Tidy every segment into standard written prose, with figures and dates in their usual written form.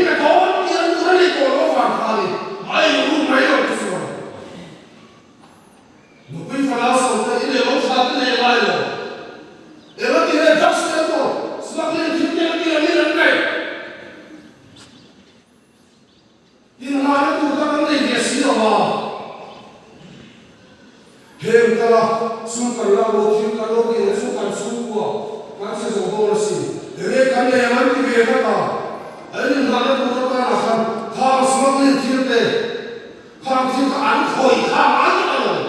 Min pe dawn tih an tur a ni tawh lo avang khanin a eiru mai lo te chuan nupui fanau sawmte i nei lo tha te nei lai lo. Eng a ti nge drugs te an tawh, smuggling thil te an ti ang in an ngaih. Inhahna tur tak an nei ve si lo a. Heng kala sum kan lak lo, thil kan lo tih loh chu kan chhungkua kan che zo dawn a si. Enge kan nei ang an ti ve tak a. An inhahna tur atana khan khang smuggling thil te, khang thil kha an khawih kha a ngai tak alawm.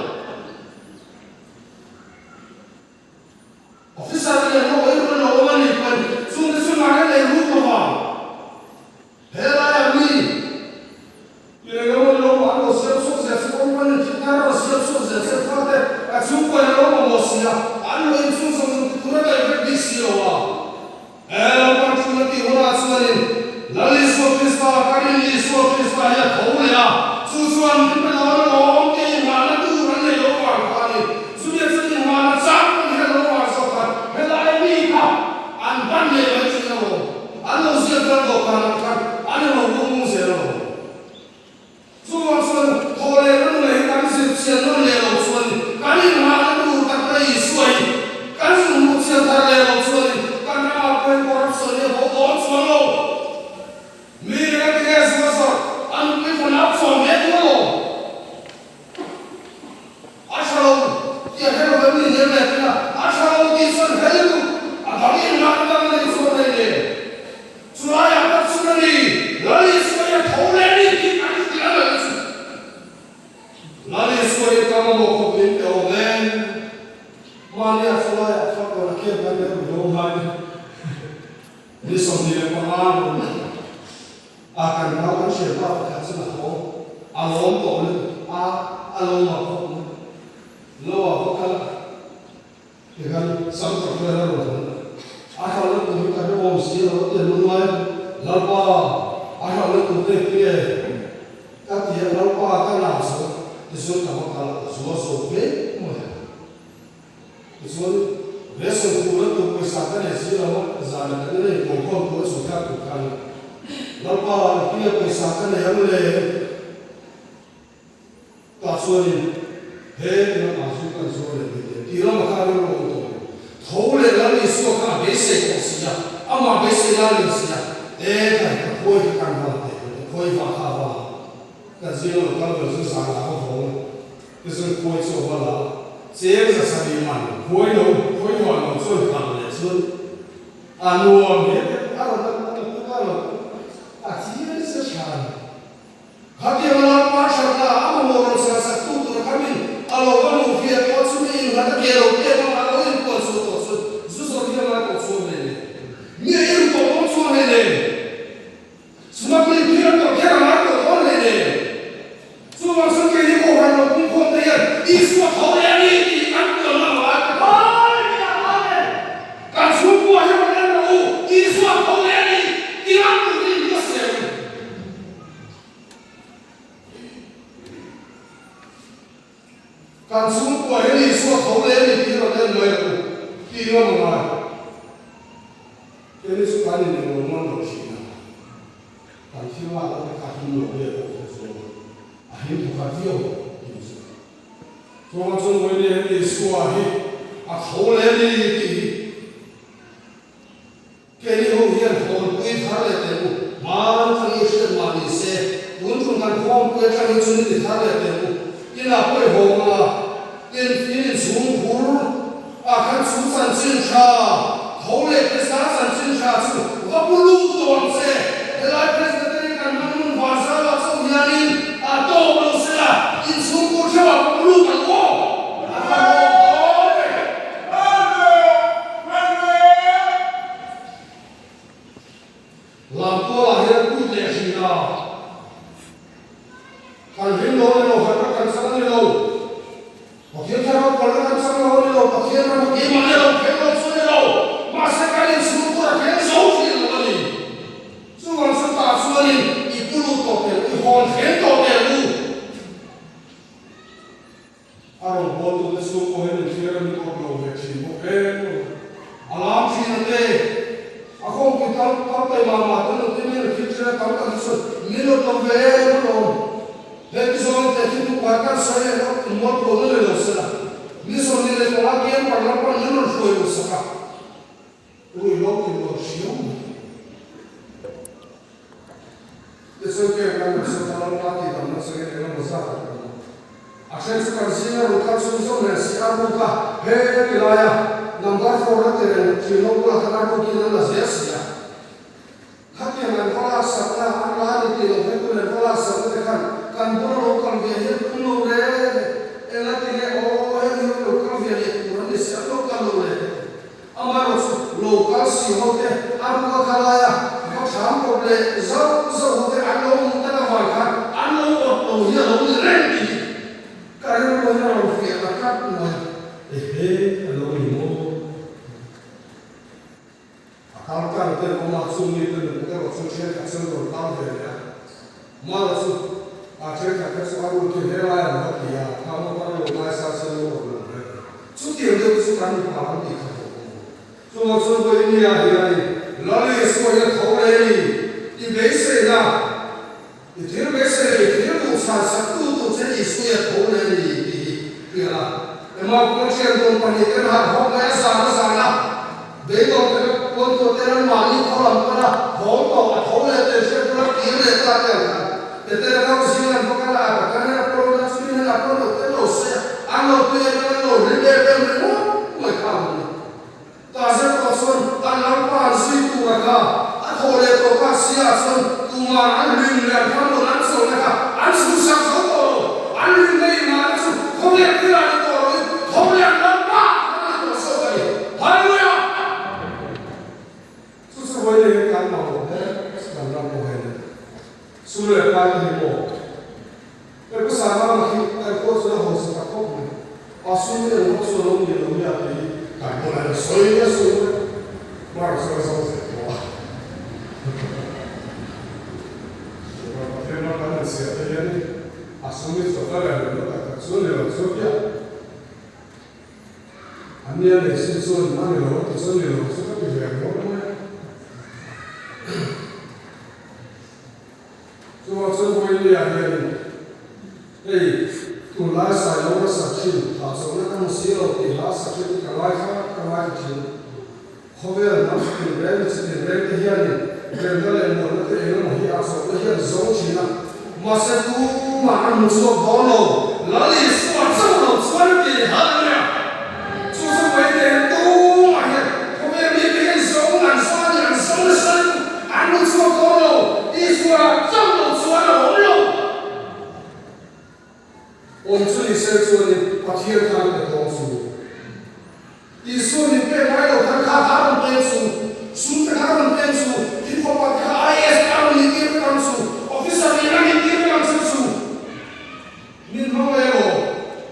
Officer lian ho ei run lo awm a nih pawn chungte chu ngai a nei ruk lo vang. He laia mi i reng emaw lo an lo siam chhuak zel che company thil thar a rawn siam chhuak zel che fate a chhungkaw in a lo mamawh si a, an lo inchhung zawng zawng ti tur a ngaih vek bik si lo a. He lo pan thung a tih hunah chuanin Lal Isua Krista, ka rin Isua Krista hi a tho leh a, chu chuan min pe dawn alawm tih inghahna tur an nei lo vang khanin chumia chuan inghahna chang pawn hian lo vang zawk khan helai mi kha an ban leh mai thin alawm, an lo ziak dan dawhkan ah khan an ilo bung bung zel alawm. Chuvang chuan thaw leh ram leh hi kan zir chian nawn leh lo chuan kan inghahna tur tak na Isua hi kan zir hmuh chian thar leh lo chuan kan ramah pawhin corruption hi a bo dawn chuang lo. Mi eng a ti nge zual zawrh a nupui fanau chuan ve tur alawm. A tha lo tih a hre lo em ni nen leh thin a, a tha lo tih chuan hre lutuk a dang inghahna dang a nei chuan nei nen. Chulaiah tak chuan a ni, Lal Isua hi a tho leh a ni tih kan hrilh a ngaih chu. Lal Isua hi ka mamawh khawp min pe awm e. Mahnia chulaiah thla kawn a khian kan leh rui ho ngai ni. Ni 25 rawn a kan nau kan hriat pa pakhat chuan a haw a lawm tawh lutuk a, a lo mak khawp mai. Lo ah va kal a. Tikhan sam tak vel a rawn hawn a, a hralhna tur hi ka hrehawm si lo a ti a lunglai Lalpa a hralhna tur te hi nge ka ti a, Lalpa ka na zo tichuan ka va kal a, ka zual zo vek mai a. Tichuan ration phurna tur pawisa ka nei si lo a, zana kan ina inkhawmkhawm tur a chhuhthlak tur khan Lalpa i tia pawisa ka nei ang le? Tah chuanin he ram ah chu kan zuar leh mai dawn tih ram a kha rilru a awm tawh lo. Tho leh Lal Isua kha a beisei tawh si a, amah beisei lai ni si a, e khai ka khawi kha kan va la teh ang, ka khawi vah kha a va la a, kan zinga lo kal ber chu zan ah va vawng a, tichuan khawi chu a va la a, cheng za sarih man khawi lo, khawi vah lo chuan khalh leh chuan a nuam hle te a rawn la a la a lo a chiai se tha a ni. Khatiang Lalpa hranna a mamawh rawn sersak tu tur khamin a lo va luh viah tawh chu mi innghat a ke lo pek ang a lo inpuan suh tawh chu zu zawrh hi a ngai tawh chuang hlei nen. Mi a ir tawh dawn chuang hlei nen. Smuggling thil a tawrh kher a ngai tawh dawn hlei nen. Chuvang chuan kei hi Kohhran lo pungkhawm te hian Isua tho leh a ni tih kan puanna a ngai ta Kan chhungkua hi rawn en rawh u, Isua tho leh a ni tih an duh hi a sel a ni. Kan chhungkua hian Isua tho leh a ni tih rawn en mai rawh u tih ngam a ngai. Keini chu kan inengawl ngam lo thin a, kan thil lak loh te kha a him lo nge pawh kan zawng a, a him thawkhat viau ang tih chu. Chuvang chuan Vawiin hian Isua hi a tho leh a ni tih hi Keini ho hian hawnpui thar leh teh u, hmaan atang i hriat mah ni se, tun tum kan khawmpui atang hi chu ni ti thar leh teh u, inah pawh i hawng ang a, in in inchhung khur ah khan chu chanchin tha, tho leh Krista chanchin tha chu va pu lut tawh ang che, helai Presbytery kan hmang nun vanzau ah chauh hianin a tawk lo sela, inchhung khur theuh ah va pu lut ang aw. Lamtualah hian kut leh hrin a, kan hlim lo a ni lo, harhna kan chang a ni lo, Pathian thlarau kalna kan chang lo a ni lo, Pathian ram a keimah ni lo, kher lo chu a ni lo, mahse kan inchhung tur a thleng zo thin lo a ni. Chuvang chu tah chuanin i pu lut tawh tel, i hawn thleng tawh tel u. A rawn bawltute chu pawhin an thlir a ni awk lo ve thin bawk em lo. A lam thin a te, a khawmpui tam tam taima mah te nute mi an thlir thin a tam tak. kha chuan min lo tlawm ve em alawm. Heti zawng te thil thupai kan sawi leh rawh in mualpho na leh lo sela, mi 25 kiang par lampang min rawn hruai lo sak a, ui lo ti lo hriau mai. Tichuan ke kan rawn sawi ta lalpa tih damna changin eng emaw zat a kan awm. A then chu kan zinga rawn kal chhung zawng leh si a ruk a, he ti laia number four a ti reng thin ho bulah khan a rukin an la zel si a. Khatiang an va laksakna an la ni tih loh hekun an va laksakna te khan kan bula lo kal ve hian tum lo reng e, eng a ti nge aw heng hi lo kal ve leh tur an ni si an lo kal lo leh hek e. Amaherawh chu lo kal si ho te a ruka kha laia va thlam kawp leh zauh zauh ho te an lo hmuh tak avang khan an lo awt lo hi a lo ni reng tih hi ka rilru hian a rawn fiah ta tlat mai a. Ehe a lo ni maw? A kal kal te awm a, chung mite nun erawh chu thenkhat chuan rawn kal ve leh a. Mara chu a thenkhat kha chu a rul khi he lai an va ti a, kha motor lo ngaisa se lo awm lo ve. Chutiang deuh te chu kan mipa an tih kha hlauh awm. Chungah chuan vawi nia hianin Lal Isua hi a tho rei ni i beiseina, i thil beisei leh i thil duh chhan sak tu tur che Isua hi a tho rei ni tih hi hria la. Emaw kuma thian dun pahnihten harh hawk mai a zan a zan a, Beidawng te pawn tur te ran mahni khaw lam pana thawm tawh a tho leh te hriat bula kir leh ta te ang khan Petera kau zing an va kal a, a kan a pawn a chumi hian a pawn lo te lo sawi a, an lo tui em em an lo hlim em em ringawt mai kha ang ni. Ta zet pawh chuan an lalpa an zui tur a kha a thawh leh tawh kha sia chuan tumah an hlim leh an tham lo an chawlhna kha an chhuhsak zo tawh lo, an hlimna inngahna chu khawvel thil ah ni tawh loin khawvel an lalpa khan a ni tawh zawk a ni. Hallelujah! Chu chu vawi leh hian kan mamawh hle kan ram pawh hian sum leh pai te hi maw? He pu Sangama khi kan khua chu la hausa ta khawp mai. A sum hi eng vak chu a lo ni lo nia tih hi kan bulah hian sawi nge sawi nge Mark chuan a zawng zel tawh a. Pathian ram kan han siam te hian a sum hi chawlh la leh lo tak tak chu a ni lo chu piah. An nia nei sin chuan a ni lo a ti chuan ni lo chu ka ti ve ringawt mai a. Chuvang chuan Vawilia hianin hei tunlai Sailo ka sak thin, thah chawlhna ka hmu si lo tih hla sak thin hi ka ngaithla ka ngaithla thin. Khawvel hnam tin reng mi chi tin reng te hianin remna leh muanna te eng emaw hi a chawlhna hian zawng thin a, mahse tumah an hmu chhuak dawn lo, Lal Isua chauh lo chuan a ti Hallelujah! Chu chu Vawilia hian tumah hian khawvel mite hian zawng an zawng a ni, an zawng nasa lutuk. An hmu chhuak dawn lo, Isua chauh lo chuan a awm lo. Awm chu ni se chuanin Pathian khan pe tawng chu. Isua min pek ngai lo khan kha kha a rawn peng chu, sum te kha a rawn peng chu, thilfawpa te kha IAS te a rawn intir vek ang chu, officer nih a rawn intir vek ang chu chu. Min hmang leh lo.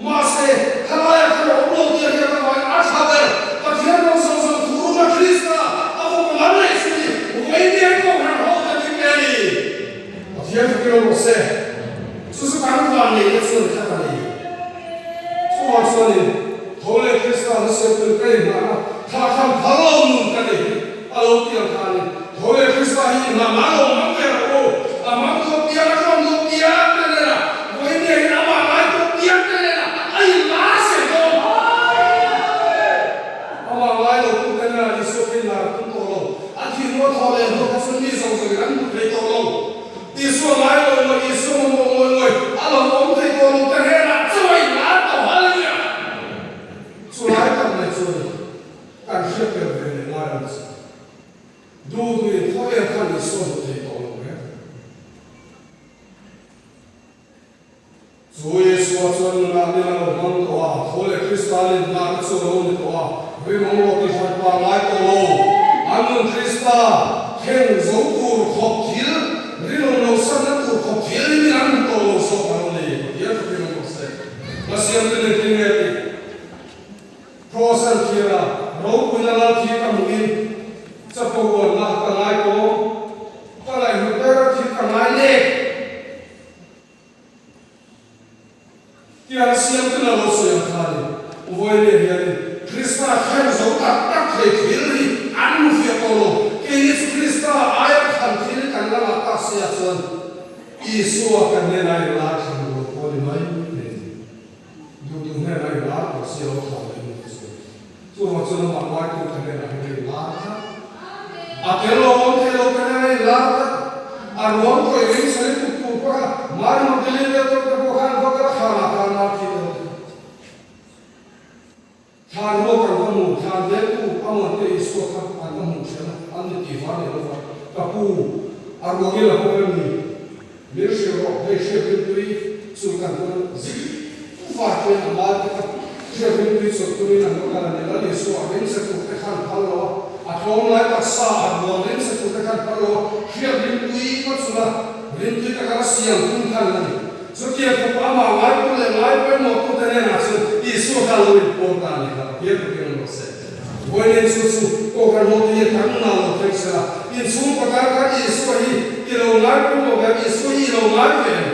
Mahse, thalaiah khan a awm lo tih a hriat avangin a tha ber. Pathian rawng zawng zawng thu ruma Krista a fawp ang an neih chu ni. Vawiin kohhran ho ta ni pe a ni. Pathian thu keu rawh se. Chu chu kan van neihna chu a ni tlat a ni. Chuvang chuanin, tho leh Krista hnaseltu ka inngahna thlahthlam phal lo nun ka nei hi a lo ti ang khanin, tho leh Krista hi inngah ngai lo mang ve rawh u. A mang dawt piang, a tlawm dawt piang te nena, vawiin nia hian amah ngai dawt piang te nena a inlar zel dawn. Amah ngai lo tu te nena Isua kha inlar a tum tawh lo. A thinlung a thawh leh hnu kha chuan mi zawng zawngin an hmu thei tawh lo. Isua ngai lo maw, Isua mamawh ngawih ngawih, a lo awm thei tawh lo te hnenah chaw a inlar tawh hallelujah! Chu lai tak mai chuan kan hriat tel ve leh ngai ang chu. Duh duhin khawvel khan Isua hmu thei tawh lo reng. Chu Isua chuan nunah min a lo hmang tawh a, tho leh Krista nin hna te chu a lo ni tawh a, rinawm rawh tih hran pa ngai tawh lo. An nun Krista thleng zo tur khawp thil, rinawm lo sanna tur khawp thil hi min an hmu tawh lo zawk a lo ni. Pathian thu rinawm rawh se. Hla siamtu nen tin nge tih Kraws an thlir a, ropuina lal thil ka hmuhin chapo uanna ka ngai tawm, ka ngaihhlut ber thil ka ngai nek. Tiang siam te la lo sawi ang khanin vawiin hianin Krista thleng zo tak tak thei thil hi an hmu fiah tawh lo. Keini chu Krista aia khan thil kan la ngah tak sia chuan. Isua kan hnena i lar thlan tur pawh a ni mai thei. Duh duh hnena i lar tur si a lo thlah leh nu te chu. Chuvang chuan amah ngaitu ka hnenah hian a inlar tlat. A tel lo awm thei lo ka hnenah a inlar tlat. A ruang tawih ring sawi tuk tur pawh kha Mari Magdalene leh Dawrte pawh khan va kal a thlanah khan a thi deuh tlat. Thlan ruak an va hmu, thlan veltu a muante Isua kha an va hmuh hriat a, an ni tih var leh lova, Ka pu, a ruang i la bawk em ni? Min hrilh rawh, hei hriat rimtui chu kan pawn zing var chuan a mal te kha hriat rimtui chawlh tumin an va kal a ni. Lal Isua a ringse tur te khan phal lo a, a tlawm lai taksa a ruang ringse tur te khan phal lo a, hriat rimtui va chunga rimtui taka va siam tum khan a ni. Chutiang khawp amah ngaipawh leh ngai pawimawh tute hnenah chuan Isua kha lo inpuang ta a ni kha, Pathian takin awm rawh se. Vawiin chu chu Kohhran hote hian kan nunah lo thleng se la, inchhung pakhat kha Isua hi i lo ngai pawimawh ve em? Isua hi i lo ngai ve em?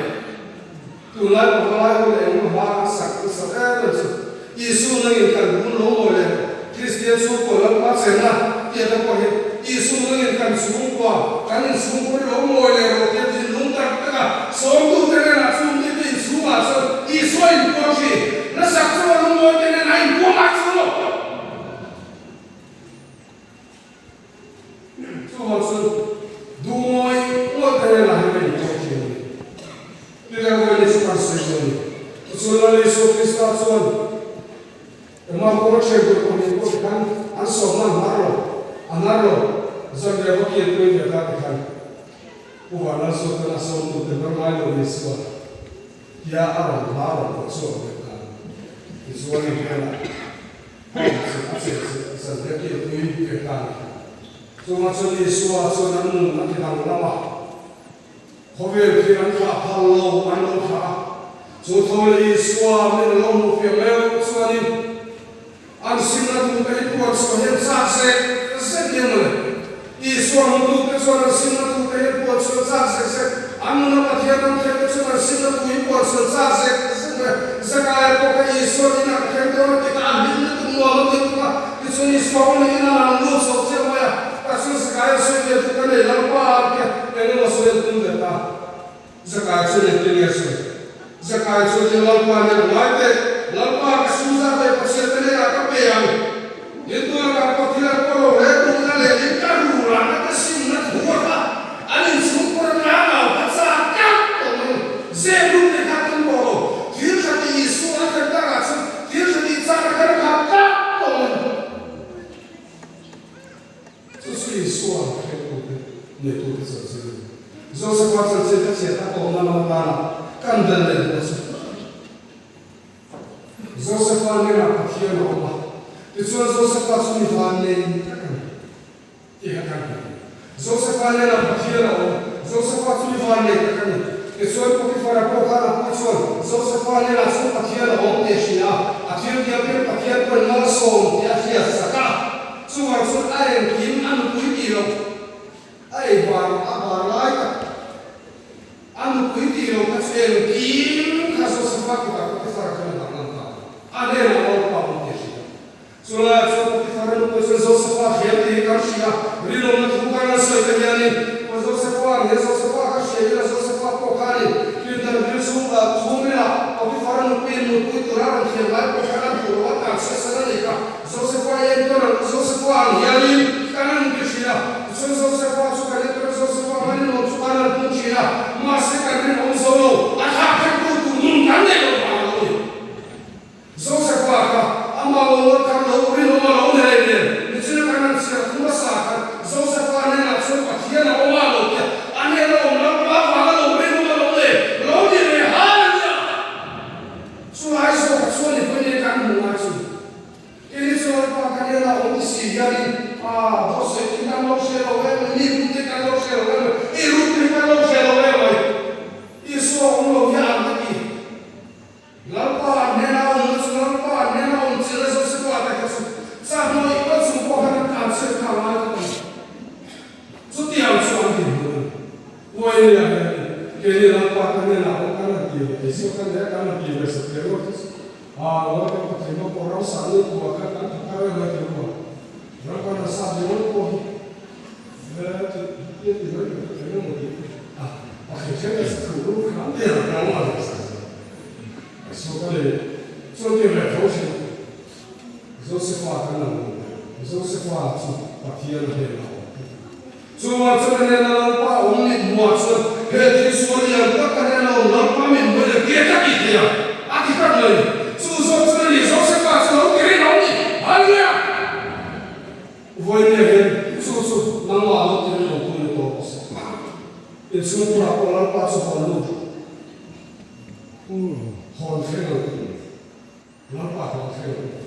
Tunlai pavalai ho leh engemaw hla kan sak nasa em em chu Isu nangin kan hun lo mawi leh Kristian chhungkua Lalpa chenna tih ata pawh hi Isu nangin kan chhungkua kan inchhungkhur lo mawi leh rawh tia thinlung tak taka sawmtute hnenah chung mite inchhungah chuan Isua inpuang thin. Nasak chu a lungawite nen a inpuang ai chuang lo. Chuvang chuan duhmawi ngawt te hnenah hian ka inpuang thin a ni. Tihdan vawi ni chu kan sawi dawn a ni. Tichuan Lal Isua Krista chuan Markawr thian tur pahnih pawh tikhan an sawmna an hnar lo, a hnar lo, zanriah va kian pui ve ta tikhan Pu Vanlalsuat chuan a sawmtu te hnar ngai lo Isua tia a rawn hla rawn pawh chhuak ve ta. Tichuan in hnenah A che zanriah kilpui ve ta a ni. Chungah chuan Isua chuan an nun a ti danglam a, khawvel khi an thlah phal lo an lo thlah a. Chu tho leh Isua min lo hmuh fiah meuh chuanin an simna tute hi puan chhuah hian chak zek zek nia mawle. Isua hmutute chuan an simna tute hi puan chhuah chak zek zek, an nuna Pathian an khelh te chuan an simna tu hi puan chhuah chak zek zek mai. Zakaia pawh kha Isua'n inah ka thleng dawn a ti kha a hlim lutuk nuam a ti tuk a, tichuan Isua pawh nih inah an lut chho chiah mai a, tah chuan Zakaia sawi ve duh ka nei Lalpa a ti a, eng emaw sawi an tum ve ta. Zakaia chuan engtin nge a sawi? Zakaia chuan tin Lalpa nen a ngai teh, Lalpa ka sum zat leh Pathian te hnenah ka pe ang. Tin tuna kan pawh thil an pawh lo hle duhna leh in ka rurahna ka simna thu a kha an inchhungkawr a tlangau kha chak tak tawh mai. Zep rum te kha tum tawh lo. Thil tha tih Isua a thlen takah chuan thil tha tih chakna khan a khat tak tawh mai. Chu chu Isua hretu te neitu te chanchin a ni. Josefa chanchin ka chhiat a tawpna lam atana kan bel leh duh a chu. Josefa hnenah Pathian a awm a, tichuan Josefa chu mi van nei tak a ni tih kha kan hmu. Josefa hnenah Pathian a awm, Josefa chu mi van nei tak a ni. Tichuan Potifara pawh khan a pu chuan Josefa hnenah chuan Pathian a awm tih a hria a, a thil tiam ber Pathian pawhin malsawm tih a hriat sak a. Chuvang chuan a engkim a nupui tih loh a ei bar a bar lai tak a nupui tih loh kha chu engkim kha Josefa kutah Potifar khan a dah ngam ta a hnenah Lalpa awm tih a hria. Chulaiah chuan Potifar a nupui chuan Josefa hriam tih hi kan hria, rinawmna thu kan han sawi te hianin aw Josefa ang hian Josefa ka hria ila Josefa pawh khanin Clinton bil chhung ah chhungrila Potifar a nupuiin mutpui tura rawn thiam lai pawh khan a duh loh a tlanchhiatsan a ni kha. Josefa i enkawl ang, Josefa ang hianin kan an ti thin a, tichuan Josefa chu kan enkawl a, Josefa ang rinawm chu kan han pung thin a, mahse kan rinawm zo lo, a thlak thlengtu tur nun kan nei lo vang lo ni. Josefa kha amah lo lo thar lo, rinawm a lo ni reng nen, nichina kan han chhiar thu hmasa khan Josefa hnenah chuan Pathian a awm a lo tia, a hnena awm Lalpa vanga lo rinawm a lo nei lo ni ve hal a nia. Chulai zawkah chuan i vawiin kan hmuh ngai chu Kei chu Lalpa ka hnena awm ti si hianin a dawhsawi tin kan lo hre lo em mai, mi bum te kan lo hre lo em mai, i ruk te kan lo hre lo em mai, Isua awm lo hi a ang ka ti. Lalpa an hnena awmna chu Lalpa an hnena awm chilh a Josefa te kha chu chahmawih pawh chung pawh khan an tlanchhiat kha a ngai tawh a ni. Chutiang chu an dinhmun a ni. Uaini ah hian keini Lalpa ka hnenah pawh kan han ti ve, Isua ka hneh kan han ti ve sa tel ngawt hi chu aa lo kan Pathian ho pawh ram sah ni kuah khan kan tha thar em mai ti ruah. Ram kan han sah ve ngawt pawh hi he ti ti mai kan hre thei emaw tih a. A khi kher a sa thu ru kha der a lo a ni sa chu. A chhuak a ni. Chuan ti leh tho thin. Josefa kan lo ni teh. Josefa chu Pathian a hnenah a awm tlat a. Chuvang chuan a hnena Lalpa awm mit hmuah chuan he thil sual lian tak a hnena awm Lalpa mit hmuh leh ke ka tih theih a, a ti tlat mai. Chu zawk chuan a ni Josefa chu lo ti rih lo ni. Hallelujah! Vawinia hian chu chu nangmah lo ti rih lo tu ni tawh rawh se. Inchhungkhurah pawh Lalpa chu hawn lut hawn thleng ang u. Lalpa hawn thleng ang u.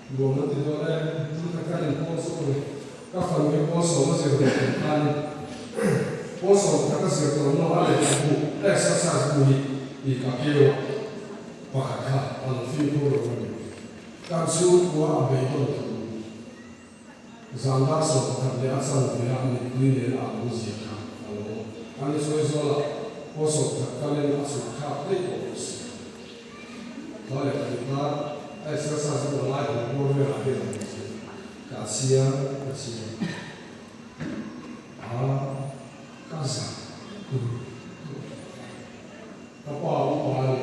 Nuam an ti dawn e, tun khat khan in pawl zawk a ni. Ka fanu hi pawl sawm a zir ve tawh khanin pawl sawm khat a zir tawh hnuah a lehkhabu exercise bu hi i ka keu a, pakhat kha a lo fimkhur lo a ni. Kan chhungkua a beidawn thu. Zan dar 11 leh a chanve a mittui nen a lo zia kha a lo awm. A ni sawi zawlah paw 11 kalin a chhuk thlak daih tawh bawk si. Hla leh pahnih kar a exercise a lai hmu bawr velah hian a lo zia. Ka chhiar ka chhiar a ka za tur tur. Ka pa upa a ni,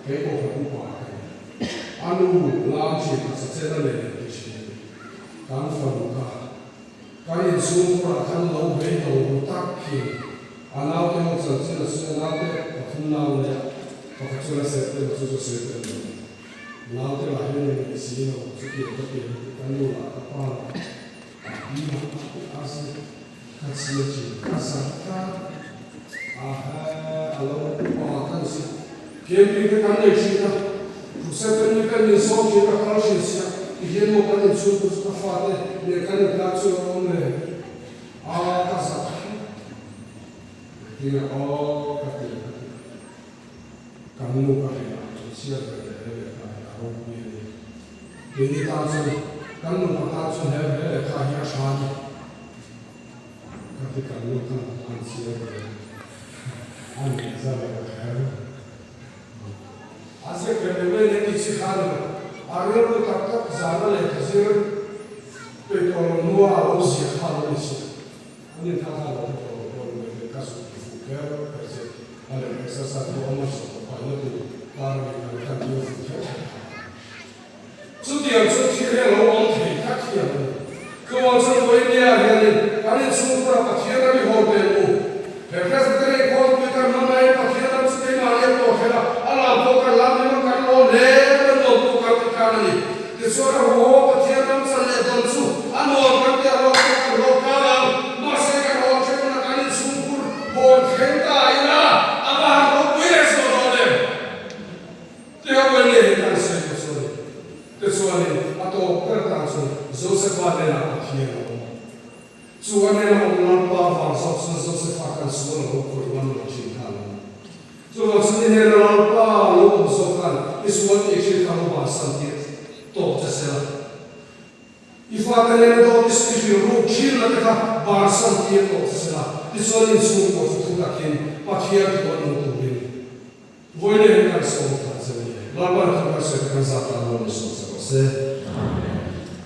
kei pawh ka upa ka ni. A nu lam thin a chachen a nei leh ti thin a ni. Kan fanu kha kan inchhungkhurah khan lo bei do ru tak thin. A naute ho chanchin a sawi a, naute pathum nau nia, pakhat chuan a ser tel a, chu chu a ser tel lo. Naute lah hian a ngaih si lo, chutiang ka pian a ti, ka nu lah ka pa lah a pi lah a zir ka chhia thin, ka zar tlat. A he a lo upa ka ni si. Camping te kan nei thin a, Crusade ni kan insawm thin a kal thin sia, ti hian maw kan inchhung tur chu ka fate nen kan inkar chu a awm le a ka zak kher tinge aw ka ti a ka ti a, kan nu ka hrilh a, an chhiar ve leh he lehkha hi a ropui a ni. Keini tan chuan kan nupa tan chuan he lehkha hi a tha a ni. Ka ti kan nu khan an chhiar ve a ni za ve ka kher. A ziak ve mai mai nen tih chi kha a ni lo. A rilru tak tak zana lehkha zir peih tawh lo nua a lo ziah kha a lo ni si. A nin kha kha a lo hre tawh lo pawh a ni mai thei. Ka zuk ti fuh kher kher che a lehkha exercise pawh a hmasa tawh paihna tur kar a ni kan kan tir fuh kher kher kha. Chutiang chu thil hi a lo awm thei tlat hian a ni. Chuvang chuan vawinia hianin kan inchhungkhura Pathian ram i haw tel u. He Presbytery khawnpui kan hma maiin Pathian ram chu keimahni a pawh hrel a, a lam pawh kan lam hlim a, kan lawm hle kan nuam pawh kan ti tlang a ni. Tichuan a huho a Pathian ram chan leh dawn chu a nuam kan ti a hlawk pawh kan hlawk tlang ang. Mahse kan hawn hrem hunah kan inchhungkhur hawn thleng ta ila a va han ropui leh zawh dawn em? Tia Wayne hi kan sawi ta chu a ni. Tichuanin, a tawp ber tan chuan Josefa hnenah Pathian a awm a. Chu a hnena awm Lalpa vang zawk chuan Josefa khan sual a lo khawih ngam lo thin kha a lo ni. Chuvang chuan i hnena Lalpa lo awm zawk khan i sual tih thin kha lo bansan tir tawk che se la. I fate nena dawt i sawi hrilh ruk thin la te kha bansan tir tawk che se la. Tichuan inchhungkaw chu thu takin Pathian thu a nung turin Vawiin kan sawm khat che ni. Lalpan thu kan sawi te kan zat tan rual in sawm che rawh se.